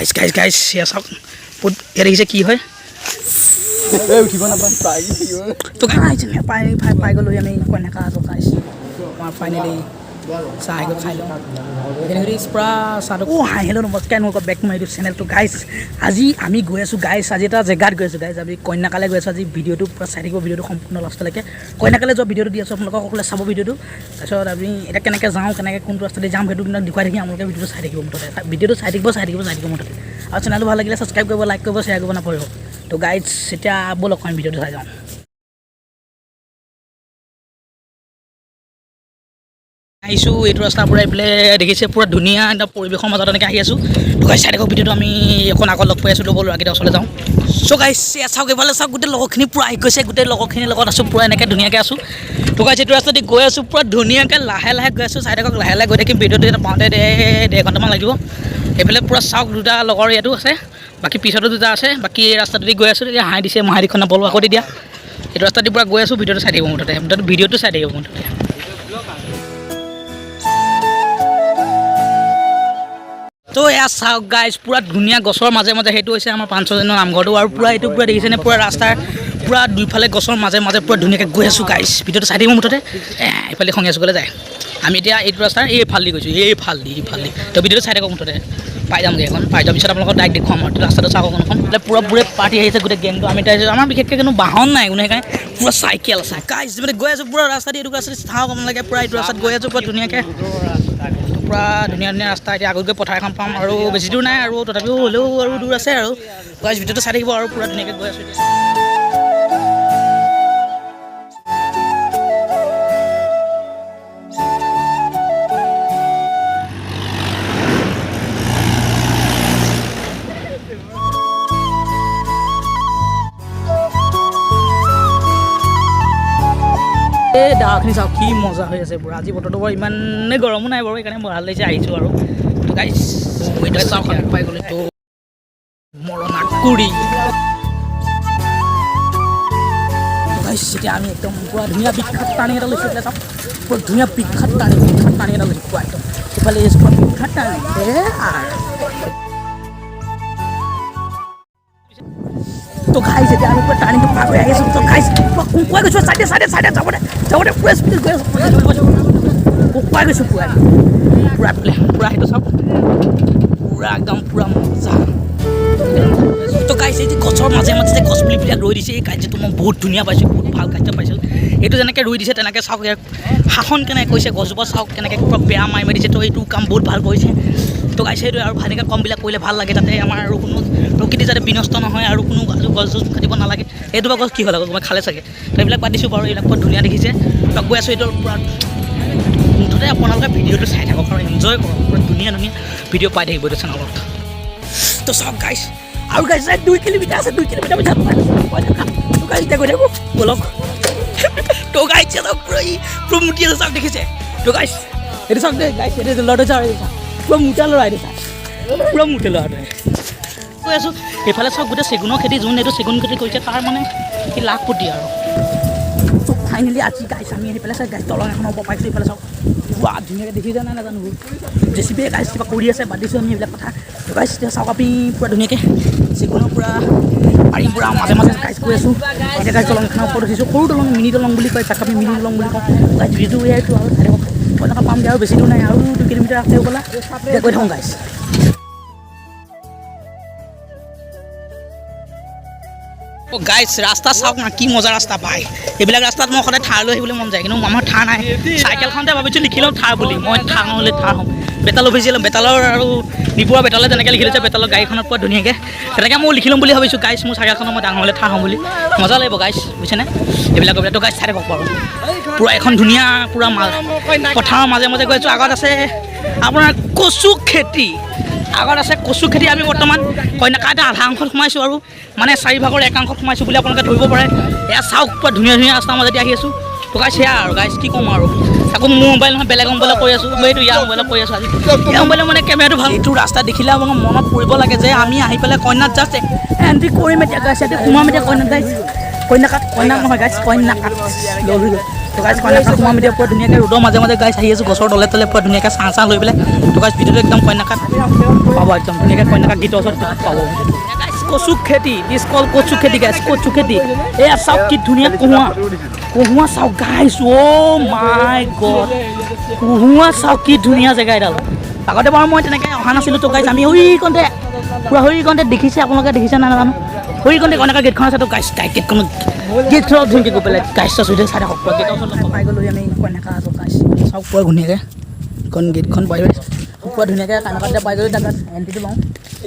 গাইছ গাইছ গাইছ, এয়া চাওক বহুত ইয়াত দেখিছে কি হয়। তো গাইছ, পাই পাই পাই গ'লোঁ আমি কন্যাকা। আছোঁ গাইছ, আমাৰ ফাইনেলি চাহ আহি গ'ল, খাই লওঁ তেনেকৈ পূৰা চাহটো। অ' হাই, হেল্ল', নমস্কাৰ, welcome back my YouTube চেনেলটো। গাইছ, আজি আমি গৈ আছোঁ, গাইছ, আজি এটা জেগাত গৈ আছোঁ। গাইছ, আমি কন্যাকালৈ গৈ আছোঁ। আজি ভিডিঅ'টো পূৰা চাই থাকিব, ভিডিঅ'টো সম্পূৰ্ণ লাষ্টলৈকে। কন্যাকালৈ যোৱা ভিডিঅ'টো দি আছোঁ আপোনালোকক, সকলোৱে চাব ভিডিঅ'টো। তাৰপিছত আমি এতিয়া কেনেকৈ যাওঁ, কেনেকৈ কোনটো ৰাস্তাতে যাম, সেইটো আপোনাক দেখুৱাই থাকিম। আপোনালোকে ভিডিঅ'টো চাই থাকিব, মুঠতে ভিডিঅ'টো চাই থাকিব, চাই থাকিব, চাই থাকিব মুঠতে। আৰু চেনেলটো ভাল লাগিলে ছাবস্ক্ৰাইব কৰিব, লাইক কৰিব, শ্বেয়াৰ কৰিব নাপাহৰিব। তো গাইজ, এতিয়া ব'লক, আমি ভিডিঅ'টো চাই যাওঁ। আহিছোঁ এইটো ৰাস্তাৰ পৰা, এইফালে দেখিছে পূৰা ধুনীয়া এটা পৰিৱেশৰ মাজত এনেকৈ আহি আছোঁ। তো গাইছ, চাই থাকক ভিডিঅ'টো। আমি অকণ আগত লগ পাই আছোঁ, লগৰ ল'ৰাকেইটা ওচৰলৈ যাওঁ। চ' গাইছ, এয়া চাওক, এইফালে চাওক, গোটেই লগৰখিনি পূৰা আহি গৈছে। গোটেই লগৰখিনিৰ লগত আছোঁ, পূৰা এনেকৈ ধুনীয়াকৈ আছোঁ। তো গাইছ, এইটো ৰাস্তা দি গৈ আছোঁ, পূৰা ধুনীয়াকৈ লাহে লাহে গৈ আছোঁ। চাই থাকক, লাহে লাহে গৈ থাকিম। ভিডিঅ'টো এতিয়া পাওঁতে 1.5 ঘণ্টামান লাগিব। এইফালে পূৰা চাওক, দুটা লগৰ ইয়াতো আছে, বাকী পিছতো দুটা আছে। বাকী এই ৰাস্তাটো দি গৈ আছোঁ। এতিয়া হাঁহি দিছে, মই হাঁহি নাপালোঁ আকৌ। তেতিয়া এইটো ৰাস্তা দি পূৰা গৈ আছোঁ। ভিডিঅ'টো চাই থাকিব মুঠতে, মুঠতে ভিডিঅ'টো চাই থাকিব মুঠতে। তো এয়া চাওক গাইজ, পূৰা ধুনীয়া গছৰ মাজে মাজে। সেইটো হৈছে আমাৰ পাঞ্চজন্য নামঘৰটো। আৰু পূৰা এইটো পূৰা দেখিছেনে, পূৰা ৰাস্তাৰ পূৰা দুইফালে গছৰ মাজে মাজে পূৰা ধুনীয়াকৈ গৈ আছোঁ। গাইজ, ভিডিঅ'টো চাই থাকিব মুঠতে। এইফালে খঙীয়া চুকলৈ যায়। আমি এতিয়া এইটো ৰাস্তাৰ এইফাল দি গৈছোঁ, এইফাল দি, এইফাল দি। তো ভিডিঅ'টো চাই থাকক মুঠতে, পাই যামগৈ। এখন পাই যোৱাৰ পিছত আপোনালোকক ডাইৰেক্ট দেখুৱাম। আৰু ৰাস্তাটো চাওক অকণ। পূৰা পূৰে পাৰ্টি আহিছে গোটেই গেংটো। আমি এতিয়া আমাৰ বিশেষকৈ কোনো বাহন নাই কোনো, সেইকাৰণে পূৰা চাইকেল আছে। গাইজ, মানে গৈ আছোঁ পূৰা ৰাস্তা দি, এইটো ৰাস্তা দি চাওক আপোনালোকে। পূৰা এইটো ৰাস্তাত গৈ আছোঁ, পূৰা ধুনীয়াকৈ, পূৰা ধুনীয়া ধুনীয়া ৰাস্তা। এতিয়া আগত গৈ পথাৰ এখন পাম আৰু বেছি দূৰ নাই আৰু, তথাপিও হ'লেও আৰু দূৰ আছে। আৰু গাইজ, ভিডিঅ'টো চাই থাকিব। আৰু পূৰা ধুনীয়াকৈ গৈ আছোঁ এতিয়া। এই ডাৱৰখিনি চাওক, কি মজা হৈ আছে পূৰা। আজি বতৰটো বাৰু ইমানেই গৰমো নাই বাৰু, সেইকাৰণে ভাল লাগিছে, আহিছোঁ আৰু। তো গাইজ, এতিয়া চাওক, আমি পাই গ'লো এইটো মৰণাকুৰি। গাইজ, এতিয়া আমি একদম পূৰা ধুনীয়া বিখ্যাত টাৰ্ণিং এটা লৈছোঁ। এইফালে চাওক, পূৰা ধুনীয়া বিখ্যাত টাৰ্ণিং, বিখ্যাত টাৰ্ণিং এটা লৈছোঁ। পূৰা একদম ইফালে পূৰা বিখ্যাত টাৰ্ণিং আৰু। তো গাইজ, এতিয়া আমি পূৰা টাৰ্ণিংটো পাৰ হৈ আহি আছোঁ। তো গাইজ, পূৰা কুকুৱাই গৈছোঁ। চাইডে চাইডে চাইডে যাবতে যাবতে, পূৰা স্পীডত গৈ আছোঁ, কুকুৱাই গৈছোঁ পূৰা পূৰা। এইফালে পূৰা সেইটো চাওক, পূৰা একদম পূৰা মজা। তো গাইজ, এই যে গছৰ মাজে মাজে যে গছ পুলিবিলাক ৰুই দিছে, এই কাৰ্যটো মই বহুত ধুনীয়া পাইছোঁ, বহুত ভাল কাৰ্য পাইছোঁ। এইটো যেনেকৈ ৰুই দিছে, তেনেকৈ চাওক, ইয়াক শাসন কেনেকৈ কৰিছে। গছজোপা চাওক, কেনেকৈ পূৰা বেয়া মাৰি মাৰি দিছে। তো এইটো কাম বহুত ভাল কৰিছে। তো গাইজ, সেইটোৱে আৰু ভালকৈ কামবিলাক কৰিলে ভাল লাগে, যাতে আমাৰ আৰু কোনো প্ৰকৃতি যাতে বিনষ্ট নহয় আৰু কোনো গছ চছ কাটিব নালাগে। এইটো গছ কি হ'ল আকৌ, কোনোবাই খালে চাগে। তো এইবিলাক বাদ দিছোঁ বাৰু, এইবিলাক বৰ ধুনীয়া দেখিছে। তো গৈ আছোঁ এইটো পূৰা। মুঠতে আপোনালোকে ভিডিঅ'টো চাই থাকক আৰু এনজয় কৰক। পূৰা ধুনীয়া ধুনীয়া ভিডিঅ' পাই থাকিব এইটো চেনেলত। তো চাওক গাইছ, আৰু গাইছ, 2 কিলোমিটাৰ আছে। 2 কিলোমিটাৰ পিছত তো গাইছ, এতিয়া গৈ থাকোঁ ব'লক। তো গাইছ, চাওক, পূৰা ই পূৰা মুটি আছে, চাওক, দেখিছে। তো গাইছ, এইটো চাওক দেই গাইছ, এইটো ল'ৰাটো চাওক, এইটো চাওক, পূৰা মোটা ল'ৰা এইটো চাওক, পূৰা মোটা ল'ৰাটোৱে। গৈ আছোঁ, এইফালে চাওক, গোটেই চেগুনৰ খেতি। যোন এইটো চেগুন খেতি কৰিছে, তাৰ মানে সি লাখপতি আৰু। তো ফাইনেলি আজি গাইছ, আমি আহি পেলাই চাই গাইছ, দলং এখনৰ ওপৰ পাইছোঁ। এইফালে চাওক, পুৰা ধুনীয়াকৈ দেখিছে নাই নাজানো। জে চি বিয়ে গাইছ কিবা কৰি আছে, বাদ দিছোঁ আমি এইবিলাক কথা। তো গাইছ, এতিয়া চাওক, আমি পূৰা ধুনীয়াকৈ চেগুনৰ পূৰা পাৰিম, পূৰা মাজে মাজে গাইছ গৈ আছোঁ। এতিয়া গাইছ, দলং এখনৰ ওপৰত উঠিছোঁ। সৰু দলং, মিনি দলং বুলি কয়, যাক আমি মিনি দলং বুলি কওঁ। গাইছ, ভিডিঅ'টো এইটো আৰু চাই থাকক। কইনাকা পামগৈ আৰু বেছি দূৰ নাই, আৰু 2 কিলোমিটাৰ আছে হ'বলা। এতিয়া গৈ থাকোঁ গাইছ। অ' গাইছ, ৰাস্তা চাওক না, কি মজা ৰাস্তা পায়। এইবিলাক ৰাস্তাত মই সদায় থাৰ লৈ আহিবলৈ মন যায়, কিন্তু আমাৰ থাৰ নাই। চাইকেলখনতে ভাবিছোঁ লিখি লওঁ থাৰ বুলি। মই থাৰ নহ'লে থাৰ হ'ম। বেতাল অফিচিয়েল, বেতালৰ আৰু নিপুৱা বেতালে তেনেকৈ লিখি লৈছে বেতালৰ গাড়ীখনত পুৰা ধুনীয়াকৈ। তেনেকৈ মই লিখি ল'ম বুলি ভাবিছোঁ গাইছ, মোৰ চাইকেলখনত মই ডাঙৰ হ'লে থাৰ হ'ম বুলি। মজা লাগিব গাইছ, বুজিছেনে, এইবিলাক কৰিবলৈ। তো গাইছ, চাই থাকক বাৰু। পূৰা এখন ধুনীয়া পূৰা পথাৰৰ মাজে মাজে গৈ আছোঁ। আগত আছে আপোনাৰ কচু খেতি, আগত আছে কচু খেতি। আমি বৰ্তমান কন্যাকা এটা আধা অংশত সোমাইছোঁ আৰু মানে চাৰিভাগৰ একাংশত সোমাইছোঁ বুলি আপোনালোকে ধৰিব পাৰে। এয়া চাওক, পূৰা ধুনীয়া ধুনীয়া ৰাস্তাৰ মাজেদি আহি আছোঁ। তো গাইছ, সেয়া আৰু গাইছ, কি ক'ম আৰু। আকৌ মোৰ মোবাইল নহয়, বেলেগৰ মোবাইলত কৰি আছোঁ। মই এইটো ইয়াৰ মোবাইলত কৰি আছোঁ আজি। ইয়াৰ মোবাইলত মানে কেমেৰাটো ভাল। এইটো ৰাস্তা দেখিলে আপোনাক মনত পৰিব লাগে যে আমি আহি পেলাই কন্যাত জাষ্ট এণ্ট্ৰি কৰিম এতিয়া গাইছ। ইয়াতে সোমাম এতিয়া কন্যাত গাইছ, কন্যাকাত, কন্যাত নহয় গাইছ, কন্যাকাত। লৈ গ'ল। তো গাইছ, কইনাকা সোমাম এতিয়া পূৰা ধুনীয়াকৈ। ৰ'দৰ মাজে মাজে গাইছ আহি আছোঁ, গছৰ তলে তলে পূৰা ধুনীয়াকৈ ছাঁ চাঁ লৈ পেলাই। তো গাইছ, ভিডিঅ'টো একদম কইনাকাত পাব, একদম ধুনীয়াকৈ কইনাকা গীতৰ ওচৰত পাব ভিডিঅ'টো। কচু খেতি, দিছ কল কচু খেতি গাইছ, কচু খেতি। এয়া চাওক কি ধুনীয়া কহুৱা, কহুৱা চাওক গাইছ। অ' মাই গড, কহুৱা চাওক কি ধুনীয়া জেগা এডাল। আগতে বাৰু মই তেনেকৈ অহা নাছিলোঁ। তো গাইছ, আমি সৈকণতে পূৰা সৈকণতে দেখিছে, আপোনালোকে দেখিছে নাই নাজানো, সৈকণতে কইনাকা গেটখন আছে। তো গাইছ, গেটখনত, গেটখনত ধুনীয়াকৈ গৈ পেলাই গাইছ চাইছোঁ, চাই থাকক। পূৰা গেটৰ ওচৰত পাই গ'লোঁ আমি কইনাকা। আছোঁ গাইছ, চাওক পূৰা ধুনীয়াকৈ এখন গেটখন পাই পূৰা ধুনীয়াকৈ কইনাকাত পাই গ'লোঁ। তাত এণ্ট্ৰিটো লওঁ,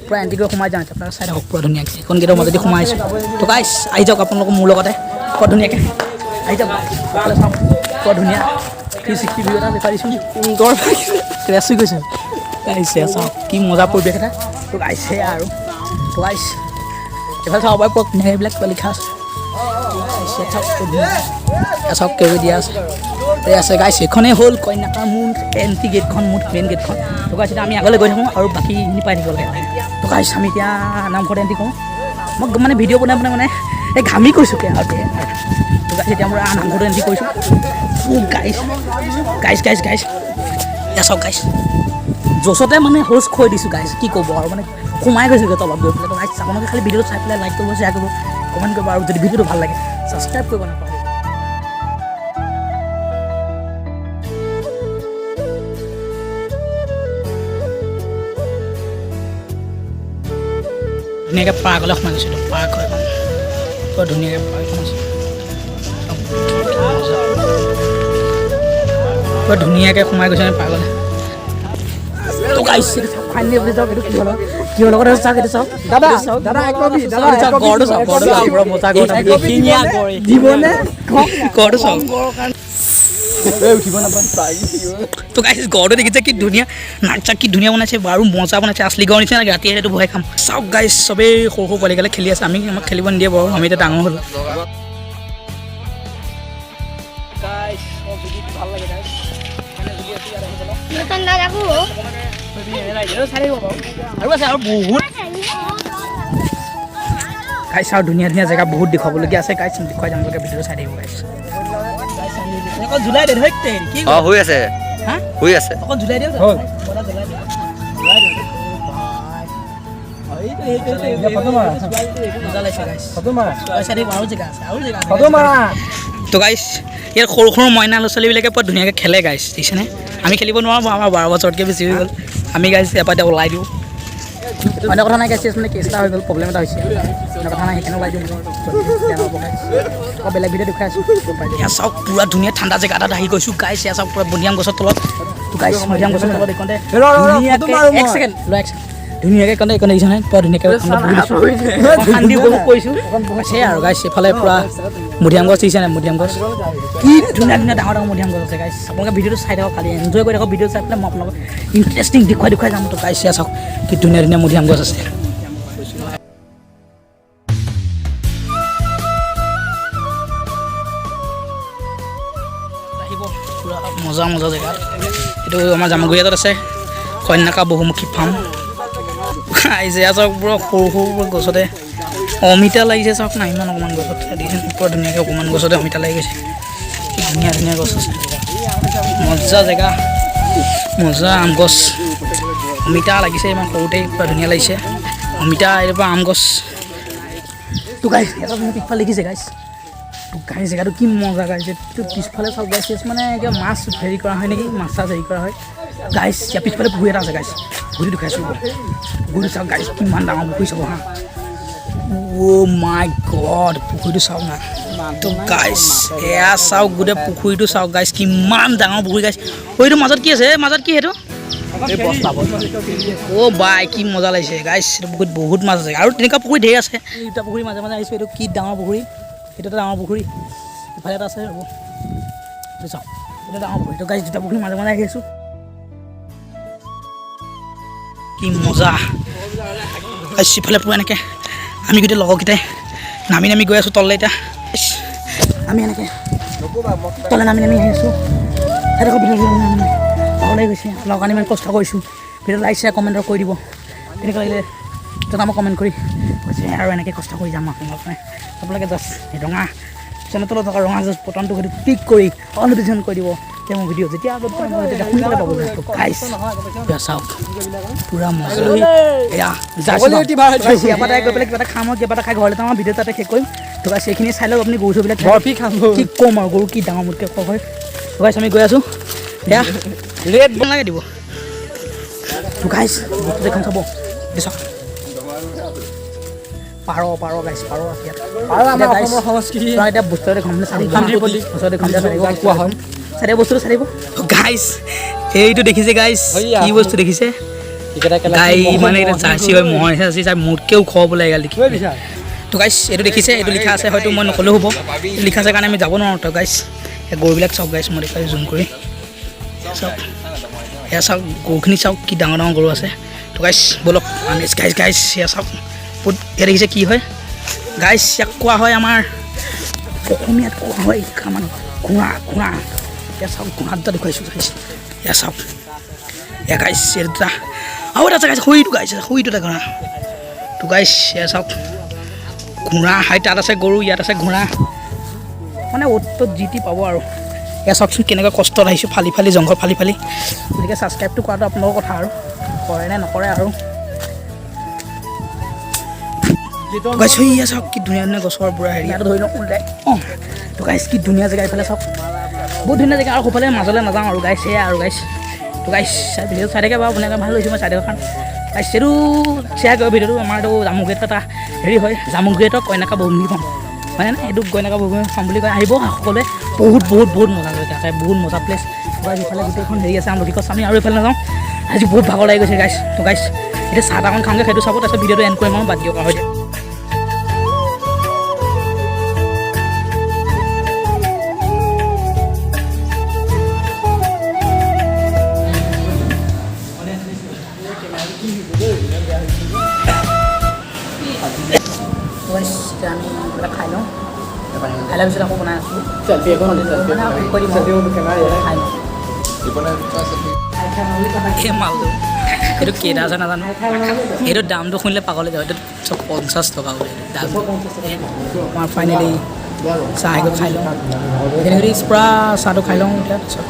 পূৰা এণ্ট্ৰি কৰি সোমাই যাওঁ এতিয়া। আপোনালোকে চাই থাকক, পূৰা ধুনীয়াকৈ এখন গেটৰ মাজেদি সোমাই আহিছোঁ। তো গাইছ, আহি যাওক আপোনালোক মোৰ লগতে, পূৰা ধুনীয়াকৈ আহি যাওক। সকলোৱে চাওক, পূৰা ধুনীয়া 360 ভিউ এটা দেখুৱাই দিছোঁ। গৰম ক্ৰেছ হৈ গৈছে গাইছ। চাওক কি মজা পৰিৱেশ এটা। তো গাইছ, সেয়া আৰু। তো গাইছ, এইফালে চাব পাৰে, পূৰা ধুনীয়া এইবিলাক কিবা লিখা আছে। ইয়াত চাওক, চাওক কেৱি দিয়া আছে, এই আছে গাইছ। এইখনেই হ'ল কন্যাকাৰ মূল এণ্ট্ৰি গেটখন, মূল মেইন গেটখন। তো গাইছ, এতিয়া আমি আগলৈ গৈ থাকোঁ আৰু বাকীখিনি পাই থাকিব লাগে। তো গাইছ, আমি এতিয়া নামঘৰত এণ্ট্ৰি কৰোঁ। মই মানে ভিডিঅ' বনাই বনাই মানে এই ঘামি গৈছোঁগৈ আৰু। তো গাইছ, এতিয়া মই নামঘৰটো এণ্ট্ৰি কৰিছোঁ। গাইছ, গাইছ, গাইছ, গাইছ, এয়া চাওক গাইছ, জচতে মানে শৌচ খুৱাই দিছোঁ গাইছ। কি ক'ব আৰু, মানে সোমাই গৈছোগৈ তলত গৈ পেলাই। তো গাইছ, আপোনালোকে খালি ভিডিঅ'টো চাই পেলাই লাইক কৰিব, শ্বেয়াৰ কৰিব, কমেণ্ট কৰিব আৰু যদি ভিডিঅ'টো ভাল লাগে ছাবস্ক্ৰাইব কৰিব নাপাহৰিব। ধুনীয়াকৈ পাৰ্কলৈ সোমাই গৈছোঁ। এইটো পাৰ্ক হয় এখন, বৰ ধুনীয়াকৈ পাৰ্ক এখন আছে, বৰ ধুনীয়াকৈ সোমাই গৈছোঁ আমি পাৰ্কলৈ। তো গাইছ, ফাইনেলি বুলি চাওক, এইটো কিহৰ লগত আছে চাওক, এইটো চাওক। দাদা, দাদা, এক কপি, দাদা, চাওক, গড়টো চাওক, গড়টো চাওক, পুৰা মজা গড়, এশিঙীয়া গড়। দিবনে? গড়টো চাওক। তো গাইছ, গড়টো দেখিছে কি ধুনীয়া, নাক চাক কি ধুনীয়া বনাইছে আৰু মজা বনাইছে, আচলি গড় নিচিনা লাগে। ৰাতি আহিলে ভয় খাম। চাওক গাইছ, চবেই সৰু সৰু পোৱালিগালে খেলি আছে। আমি আমাক খেলিব নিদিয়ে বাৰু, আমি এতিয়া ডাঙৰ হ'লো। ভাল লাগে গাইছ। আৰু আছে আৰু বহুত গাইছ, আৰু ধুনীয়া ধুনীয়া জেগা বহুত দেখুৱাবলগীয়া আছে গাইছ, দেখুৱাই যাম। আপোনালোকে ভিডিঅ' চাই থাকিব গাইছ। অকণ ঝুলাই দে, ধৈত তেৰি, কি? অ, শুই আছে। হা? শুই আছে। অকণ ঝুলাই দিয়ক। হ'ল। ঝুলাই দিয়ক। ফটো মাৰা। মজা লাগিছে গাইছ। ফটো মাৰা। চাই থাকিব, আৰু জেগা আছে, আৰু জেগা আছে। ফটো মাৰা। তো গাইছ, ইয়াত সৰু সৰু মইনা ল'ৰা ছোৱালীবিলাকে পুৰা ধুনীয়াকৈ খেলে গাইছ, দেখিছেনে? আমি খেলিব নোৱাৰোঁ, আমাৰ 12 বছৰতকৈ বেছি হৈ গ'ল। আমি গাইছ ইয়াৰ পৰা এতিয়া ওলাই দিওঁ। অন্য কথা নাই গাইছ, মানে কেছ এটা হৈ গ'ল, প্ৰব্লেম এটা হৈছে, অন্য কথা নাই, সেইকাৰণে ওলাই দিওঁ। বেয়া নাপাব গাইছ, আকৌ বেলেগ ভিডিঅ' দেখুৱাই আছোঁ। এয়া চাওক, পূৰা ধুনীয়া ঠাণ্ডা জেগা এটাত আহি গৈছোঁ গাইছ। এয়া চাওক, পূৰা মধুৰিআম গছৰ তলত। তো গাইছ, মধুৰিআম গছৰ তলত এইকণতে ধুনীয়াকৈ, এক ছেকেণ্ড লৈ, এক ছেকেণ্ড, ধুনীয়াকৈ এইকণতে, এইকণতে দেখিছেনে? পূৰা ধুনীয়াকৈ বহি লৈছোঁ, শান্তি উপভোগ কৰিছোঁ। সেয়াই আৰু গাইছ, এইফালে পূৰা মধুৰিআম গছ দেখিছেনে? মধুৰিআম গছ কি ধুনীয়া ধুনীয়া ডাঙৰ ডাঙৰ মধুৰিআম গছ আছে গাইছ। আপোনালোকে ভিডিঅ'টো চাই থাকক, খালি এনজয় কৰি থাকক। ভিডিঅ' চাই পেলাই মই আপোনালোকক ইণ্টাৰেষ্টিং দেখুৱাই দেখুৱাই যাম। তো গাইছ, এয়া চাওক কি ধুনীয়া ধুনীয়া মধুৰিআম গছ আছে। আহিব, পূৰা মজা মজা জেগা। এইটো আমাৰ জামুগুৰিহাটত আছে, কন্যাকা বহুমুখী ফাৰ্ম। আহিছে, এয়া চাওক, পূৰা সৰু সৰু গছতে অমিতা লাগিছে। চাওক না, ইমান অকণমান গছত দিছে, পূৰা ধুনীয়াকৈ অকণমান গছতে অমিতা লাগি গৈছে। কি ধুনীয়া ধুনীয়া গছ আছে, মজা জেগা, মজা আম গছ, অমিতা লাগিছে ইমান সৰুতেই, পূৰা ধুনীয়া লাগিছে অমিতা, এইৰ পৰা আম গছ। তো গাইছ, এটা মোৰ পিছফালে দেখিছে গাইছ। তো গাইছ, জেগাটো কি মজা গাইছ। এইটো পিছফালে চাওক গাইছ, মানে কিবা মাছ হেৰি কৰা হয় নেকি, মাছ চাছ হেৰি কৰা হয় গাইছ। ইয়াৰ পিছফালে পুখুৰী এটা আছে গাইছ, পুখুৰীটো দেখুৱাইছোঁ। পুখুৰীটো চাওক গাইছ, কিমান ডাঙৰ পুখুৰী চাব হা। অ' মাই গড, পুখুৰীটো চাওক না। তো গাইছ, এয়া চাওক, গোটেই পুখুৰীটো চাওক গাইছ, কিমান ডাঙৰ পুখুৰী গাইছ। সেইটো মাজত কি আছে? মাজত কি সেইটো? অ' বাই, কি মজা লাগিছে গাইছ। এইটো পুখুৰীত বহুত মাছ আছে আৰু তেনেকুৱা পুখুৰী ঢেৰ আছে। দুটা পুখুৰী মাজে মাজে আহিছোঁ। এইটো কি ডাঙৰ পুখুৰী, এইটো এটা ডাঙৰ পুখুৰী, ইফালে এটা আছে, ৰ'ব, এইটো চাওক, এইটো ডাঙৰ পুখুৰী। তো গাইছ, দুটা পুখুৰী মাজে মাজে আহি আছোঁ। কি মজা গাইছ। ইফালে পূৰা এনেকৈ আমি গোটেই লগৰকেইটাই নামি নামি গৈ আছোঁ তললৈ। এতিয়া আমি এনেকৈ তলে নামি নামি আহি আছোঁ। ভাগৰ লাগি গৈছে। আপোনালোকৰ কাৰণে ইমান কষ্ট কৰিছোঁ। ভিডিঅ' লাইক, শ্বেয়াৰ, কমেণ্ট কৰি দিব, কেনেকুৱা লাগিলে জনাব কমেণ্ট কৰি। কৈছে আৰু এনেকৈ কষ্ট কৰি যাম আপোনালোকৰ কাৰণে। আপোনালোকে জাষ্ট ৰঙা চেনেলত থকা ৰঙা বটনটো সেইটো ক্লিক কৰি অল নটিফিকেশ্যন কৰি দিব, তেতিয়া মোৰ ভিডিঅ' যেতিয়া আপলোড কৰিম মই তেতিয়া সোনকালে পাব। গাইছ, এয়া চাওক, পূৰা মজা। এয়া ইয়াৰ পৰা গৈ পেলাই কিবা এটা খাম আৰু কিবা এটা খাই ঘৰলৈ যাম আৰু ভিডিঅ' তাতে শেষ কৰিম। তো গাইছ, এইখিনি চাই লওক আপুনি, গৰু চৰুবিলাক। বৰফি খাম। কি ক'ম আৰু, গৰু কি ডাঙৰ, মোতকৈ ওখ হয়। তো গাইছ, আমি গৈ আছোঁ। এয়া ৰেড নালাগে দিব। তো গাইছ, বস্তু এখন চাব, এইটো চাওক, পাৰ, পাৰ গাইছ, পাৰ আছে ইয়াত। আৰু আমাৰ অসমৰ সংস্কৃতি। এতিয়া বস্তু এটা চাই থাকিব। শান্তিৰ প্ৰতীক। বস্তু এটা চাই থাকিব। যাক কোৱা হয়। চাই থাকিব, বস্তুটো চাই থাকিব। গাইছ, এইটো দেখিছে গাইছ? হইয়া। কি বস্তু দেখিছে? গাই মানে এইটো জাৰ্চি হয়, ম'হৰ নিচিনা জাৰ্চি চাই মোতকৈ ওখ বোলে এগাল দেখি। তো গাইছ, এইটো দেখিছে, এইটো লিখা আছে, হয়তো মই নক'লেও হ'ব। এইটো লিখা আছে কাৰণে আমি যাব নোৱাৰোঁ। তো গাইছ, এই গৰুবিলাক চাওক গাইছ, মই দেখুৱাইছোঁ জুম কৰি। চাওক, এয়া চাওক, গৰুখিনি চাওক, কি ডাঙৰ ডাঙৰ গৰু আছে। তো গাইছ, ব'লক আমি। গাইছ, গাইছ, এয়া চাওক, বহুত। এয়া দেখিছে কি হয় গাইছ? ইয়াক কোৱা হয়, আমাৰ অসমীয়াত কোৱা হয় আমাৰ ঘোঁৰা, ঘোঁৰা। এয়া চাওক, ঘোঁৰা দুটা দেখুৱাইছোঁ গাইছ। এয়া চাওক, এয়া গাইছ, এই দুটা আৰু এটা আছে গাইছ, সৰিটো গাইছ, সৰিটো এটা ঘোঁৰা। তো গাইছ, এয়া চাওক, ঘোঁৰা হাই। তাত আছে গৰু, ইয়াত আছে ঘোঁৰা, মানে অ'ত ত'ত যি টি পাব আৰু। এয়া চাওকচোন, কেনেকুৱা কষ্টত আহিছোঁ, ফালি ফালি জংঘল ফালি ফালি। গতিকে ছাবস্ক্ৰাইবটো কৰাটো আপোনালোকৰ কথা আৰু, কৰে নে নকৰে আৰু। গাইছ, এয়া চাওক, কি ধুনীয়া ধুনীয়া গছৰ পূৰা হেৰি। ইয়াতে ধৰি লওক ওলাই। অঁ, তো গাইছ, কি ধুনীয়া জেগা। এইফালে চাওক, বহুত ধুনীয়া জেগা। আৰু সোফালে মাজলৈ নাযাওঁ আৰু গাইছ, সেয়া আৰু গাইছ। তো গাইছ, চাই ভিডিঅ' চাই থাকে বাৰু আপোনালোকে, ভাল লাগিছে মই চাই থাকাৰ কাৰণ। গাইছ, এইটো শ্বেয়াৰ কৰিব ভিডিঅ'টো। আমাৰ এইটো জামুগুৰিত এটা হেৰি হয়, জামুগুৰিতৰ কইনাকা বহুমুখী ফাৰ্ম হয়নে? এইটো কইনাকা বহুমুখী ফাৰ্ম বুলি কয়। আহিব সকলোৱে, বহুত বহুত বহুত মজা জেগা, বহুত মজা প্লেচ। গাইছ, ইফালে গোটেইখন হেৰি আছে আমলখি গছ। আমি আৰু এইফালে নাযাওঁ, আজি বহুত ভাগৰ লাগি গৈছে গাইছ। তো গাইছ, এতিয়া চাহ তাহকণ খাওঁগৈ, সেইটো চাব, তাৰপিছত ভিডিঅ'টো এণ্ড কৰিম আৰু বাদ দিয়ক আৰু এতিয়া। গাইছ, এতিয়া আমি কিবা খাই লওঁ। খাই লোৱাৰ পিছত আকৌ বনাই আছোঁ, মানে আৰু শেষ কৰি দিম আৰু। খাই লওঁ। এই মালটো, এইটো কেইটা আছে নাজানো। এইটো দামটো শুনিলে পাগল হৈ যাব। এইটো চব 50 টকা বোলে এইটো দাম। আমাৰ ফাইনেলি চাহ আহি গ'ল, খাই লওঁ। এইখিনি পূৰা চাহটো খাই লওঁ এতিয়া। তাৰপিছত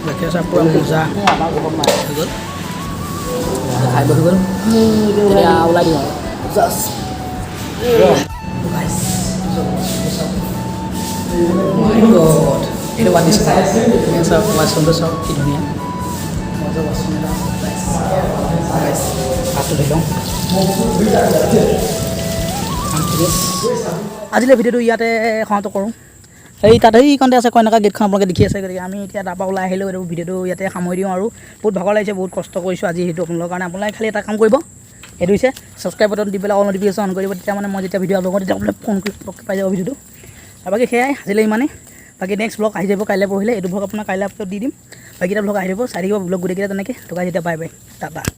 গাখীৰ চাহ পূৰা মজা হৈ গ'ল, খাই বহি গ'ল। এতিয়া ওলাই দিওঁ আৰু জাষ্ট। গাইছ, মাই গড, এইটো বাদ দিছোঁ। চাওক, ৱাছৰুমটো চাওক, কি ধুনীয়া মজা ৱাছৰুম এটা। গাইছ, হাতটো ধুই লওঁ। আজিলৈ ভিডিঅ'টো ইয়াতে সমাপ্ত কৰোঁ। এই তাত সেইকণতে আছে কইনাকা গেটখন, আপোনালোকে দেখি আছে। গতিকে আমি এতিয়া তাৰপৰা ওলাই আহিলোঁ। এইটো ভিডিঅ'টো ইয়াতে সামৰি দিওঁ আৰু। বহুত ভাগৰ লাগিছে, বহুত কষ্ট কৰিছোঁ আজি সেইটো আপোনালোকৰ কাৰণে। আপোনালোকে খালি এটা কাম কৰিব, সেইটো হৈছে ছাবস্ক্ৰাইব বাটন দি পেলাই অল নটিফিকেশ্যন অন কৰিব। তেতিয়া মানে মই যেতিয়া ভিডিঅ' আপলোড কৰোঁ, তেতিয়া আপোনালোকে ফোন কৰি পটককৈ পাই যাব ভিডিঅ'টো। আৰু বাকী সেয়াই, আজিলৈ ইমানেই। বাকী নেক্সট ব্লগ আহি যাব কাইলৈ পৰহিলৈ। এইটো ব্লগ আপোনাৰ কাইলৈ আপলোড দি দিম, বাকীকেইটা ব্লগ আহি যাব। চাই থাকিব ব্লগ গোটেইকেইটা তেনেকৈ। তো গাইছ, এতিয়া বাই বাই, টাটা।